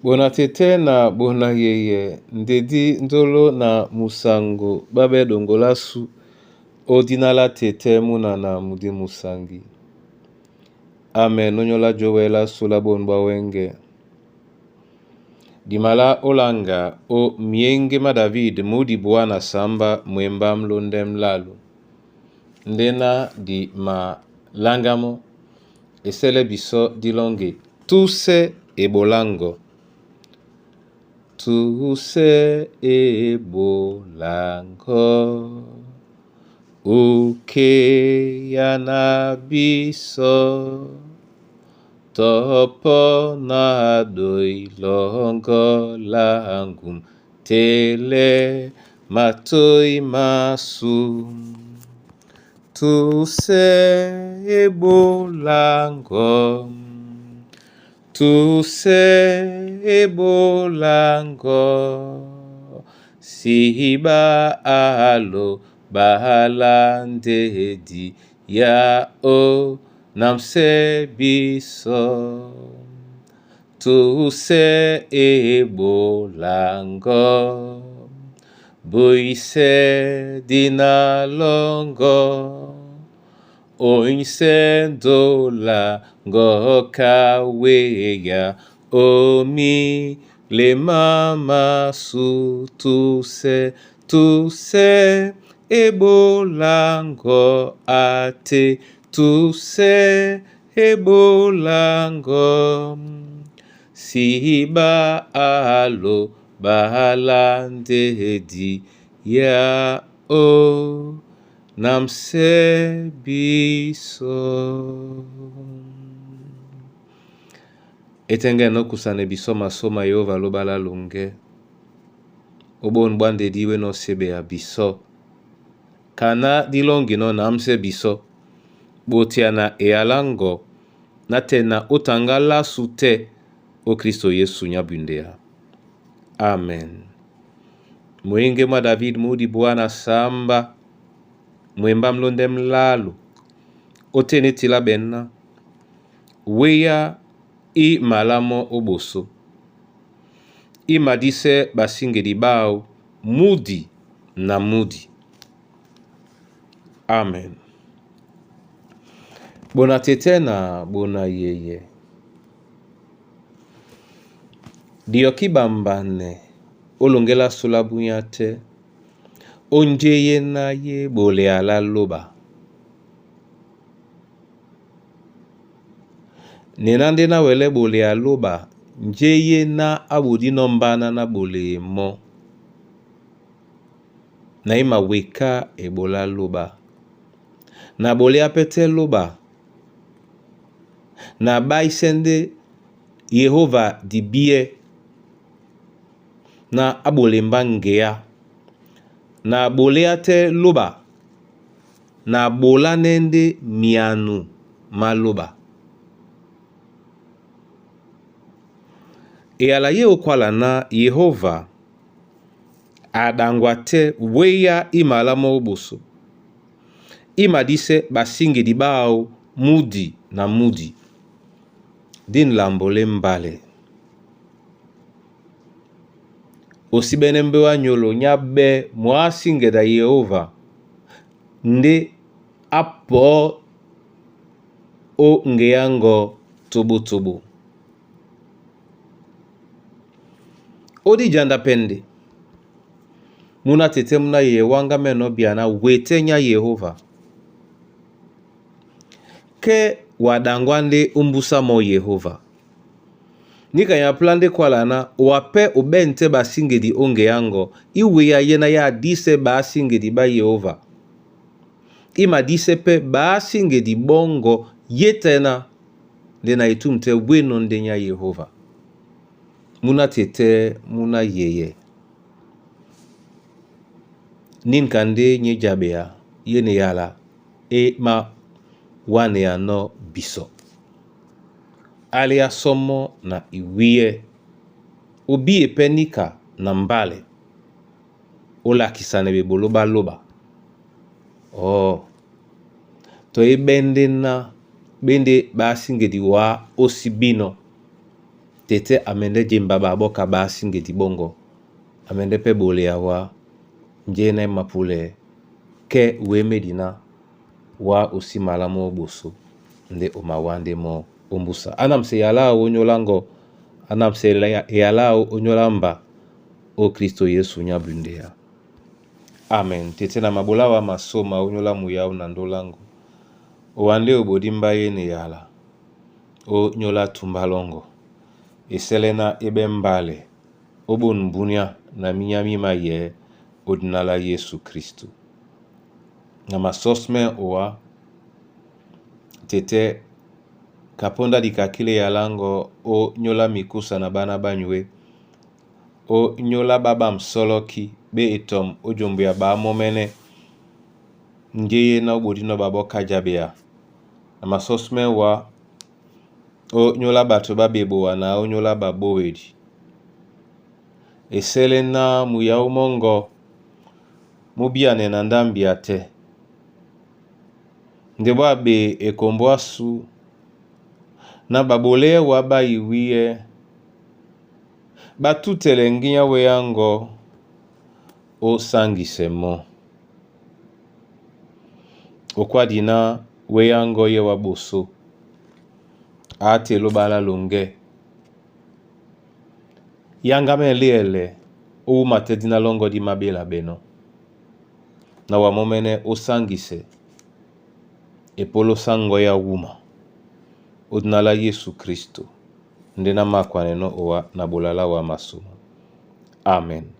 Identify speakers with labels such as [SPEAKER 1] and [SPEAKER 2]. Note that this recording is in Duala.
[SPEAKER 1] Bona tete na bona yeye ndedi ndolo na musango babe dongolasu o dina la tete munana mudi musangi. Amen nonyola jowela sula bonu bwa wenge. Dimala olanga o myenge ma David mudi bwana samba mwemba mlonde mlalu. Ndena di malangamo esele biso dilongi tuse ebolango. Tuse ebolango ukeya na biso topo na doilongo langum tele matoi masu tuse ebolango tuse ebolango siba alo balandedi ya o namse biso tuse ebolango boise dina longo oinse ndola ngoka weya omi le mama su tuse tuse ebolango ate tuse ebolango siba alo balandedi ya o namse biso. Etenge nokusana biso masoma Yehova lobala lunge obonu bwa ndedi we nosebe ya biso kana dilongi no namse biso botia na eyalango na tena otanga lasu te o Kristo Yesu nyabundea. Amen. Mwenge mwa David mudi bwana samba mwemba mlonde mlalu otene tila benna weya i malamo oboso imadise basingeli bao mudi na mudi. Amen. Bona tete na bona yeye. Dioki bambane olongela sula bunya te onjeye na ye bole ala loba. Nena nde na wele bole aloba njeye na abodi no mbana na bole mo. Na ima weka ebola loba. Na bole apete loba. Na baisende Yehova dibie na abolemba ngea. Na bole ate loba. Na bola nende mianu maloba. Eyala ye okwala na Yehova adangwa te weya imala mo boso. Imadise basingeli bao mudi na mudi. Din lambole mbale. Osibene mbe wa nyolo nya be mwasingeda Yehova nde apo o ngeyango tobo-tobo. Odi janda pende. Muna tete muna ye wanga meno biana wete nya Yehova. Ke wadangwa nde umbusa mo Yehova. Nika ya plande kwala na wape obente basingedi onge yango iwe ya yena ya dise basingedi ba Yehova. Ima dise pe basingedi bongo yetena nde na etumte weno nde nya Yehova. Muna tete muna yeye. Nin kande nye jabea yene yala e ma wane ya no biso. Alia somo na iwie. Obi epenika na mbale. Olakisa na beboloba loba. Oh. To ebende na bende basingedi wa osibino. Tete amende jemba baboka basingedi bongo amende pe bole awa njena mapule ke wemedina wa osimala mo boso nde omawande mo ombusa anamse yala onyolango anamse yala onyolamba o Kristo Yesu nyabundea. Amen. Tete na mabola wa masoma onyola muyau na ndolango owande obodimba ye ne yala o nyola tumbalongo eselena ebe mbale obon bunia na minyami maye odinala Yesu Kristo. Na masosme owa tete kaponda dikakile yalango o nyola mikusa na bana banyue o nyola baba msoloki be etom ojombo ya ba momene ngeye na obodino babo kajabea. Na masosme wa o nyola bato babeboa na o nyola babowedi. Esele na muyau mongo mubiane na ndambi ya te. Nde bwabe ekombo asu na babole wa bayiwiye batutele nginya we yango osangise mo. Okwadina we yango ye wa boso atelo bala longe yanga meliele owuma te dina longo di mabela beno na wa momene osangise epolo sango ya wuma odinala Yesu Kristo nde na makwaneno owa na bolala wa masumu. Amen.